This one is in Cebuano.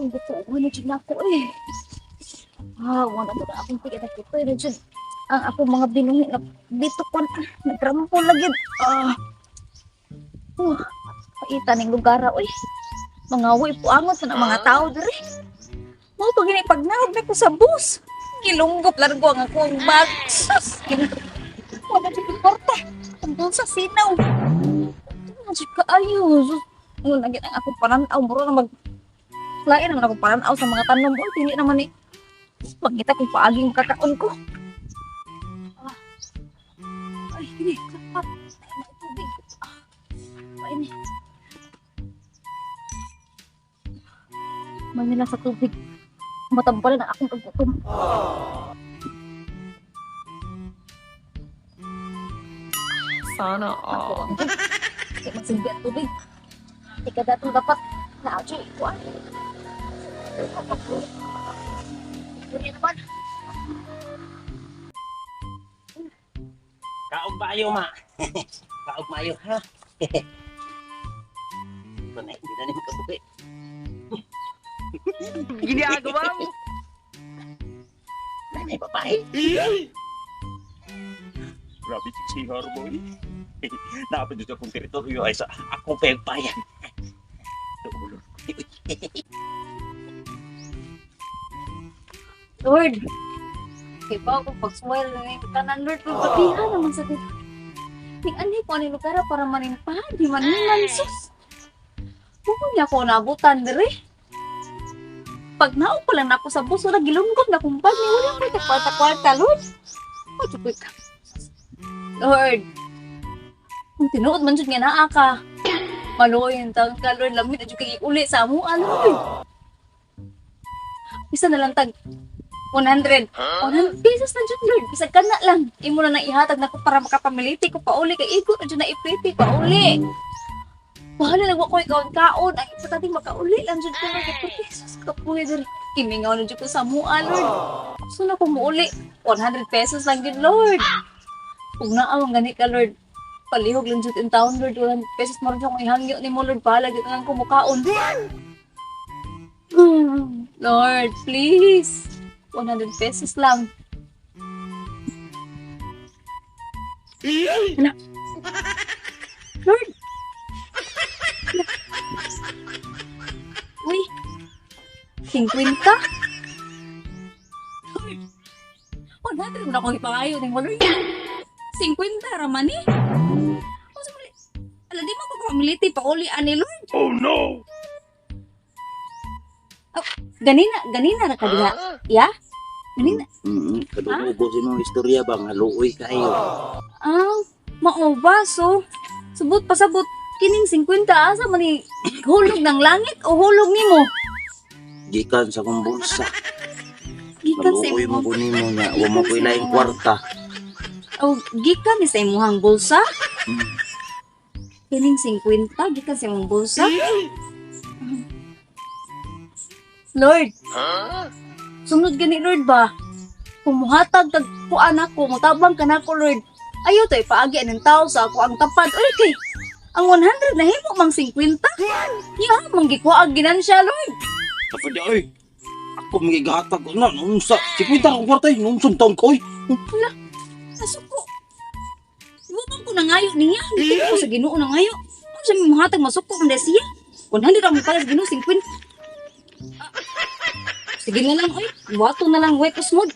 Akong gusto na jud nako eh. Ah, wala to na akong ticket na na jud. Ang akong mga binuhi na dito kon nagrampo lagi. Ah. Paita ning lugar oy. Mga way puangot na mga tao diri. Mao to gini pag naog na ko sa bus. Gilunggop largo ang akong bag. Sus! Wala jud ko kwarta. Ang bulsa sinaw. Wala jud kaayo. Sus. Ano na ang akong pananaw muro na mag lain naman akong pananaw sa mga tanom. Uy, dili naman ni pagkita kung paaging makakaon ko. Ah. Ay, kini, sapat. Ay, may tubig. Ah. Ay, ni. May nila sa tubig. Matampalan ang akong kagutom. Sana all. Kaya magsilbi ang tubig. Ika datong dapat na-adyo ikuan. Hindi naman. Kaog maayo, ma. Kaog maayo, ha? Panay, hindi na nimo kabuhi. Ginagawa mo. Nanay, babae. Grabe si boy. Naapod dito akong teritoryo ay sa akong pagbayan. Dulo. Lord, kay pa ako pag-smile na yung tanan, Lord, pagkapiha naman sa dito. Ning anhi ko ani lugar para manimpa, di man man sus. Bukod niya ako naabutan dire. Pag naog pa lang nako sa bus, wala gilunggob na kong bag ni wala ko kwarta-kwarta, Lord. Oh, jukoy ka. Lord, kung tinuod man jud nga naa ka, maluoy ang taon ka, Lord, lamit na jud kay uli sa amuan, Lord. Isa na lang tag 100. 100 pesos na jud, Lord. Bisag kana lang. Imo na nang ihatag nako para makapamiliti ko pauli kay igo na jud na ipriti pauli. Bahala na ko ikaw kaon. Ang importante makauli lang jud ko, Lord. Kay pesos ka po diri. Kimingaw na jud ko sa mua, Lord. So na ko muuli. 100 pesos lang jud, Lord. Ug naa man gani ka, Lord. Palihog lang jud in town, Lord. 100 pesos mo jud akong ihangyo nimo, Lord. Bahala jud na lang ko mukaon. Lord, please. 100 pesos lang. Hala. Lord. Hala. Uy. 50? Lord. 100 mo na akong ipangayo ng Lord. 50 raman eh. Ala, di mo ko pamiliti pa uli ani Lord. Oh no! Ganina, ganina ra ka diha. Ya? Ganina. Kadungog sa imong istorya ba nga luoy kayo. Ah, mao ba? So, subot pasabot kining 50 asa man ni hulog ng langit o hulog nimo? Gikan sa akong bulsa. Gikan sa Maluoy mo imong ko nimo nga wa mo ko ilaing kwarta. Oh, gikan ni sa imong bulsa? Kining 50 gikan sa imong bulsa? Lord. Sunod gani, Lord ba? Kung muhatag kag kuan ako, mutabang ka nako, Lord. Ayaw to ipaagi ng tao sa ako ang tapad. Uy, kay ang 100 na himo mang 50. Ya, mang gikuha ang ginansya, Lord. Tapos di oy. Ako magigatag na unsa 50 akong kwarta eh, unsang taon ko oy. Wala. Nasuko. Iwabang ko na ngayo niya. Hindi ko sa Ginoo na ngayo. Ano siya muhatag masuko man dahil siya? 100 ang para sa Ginoo 50. Ah, sige na lang, oy. Wato na lang, way kusmod.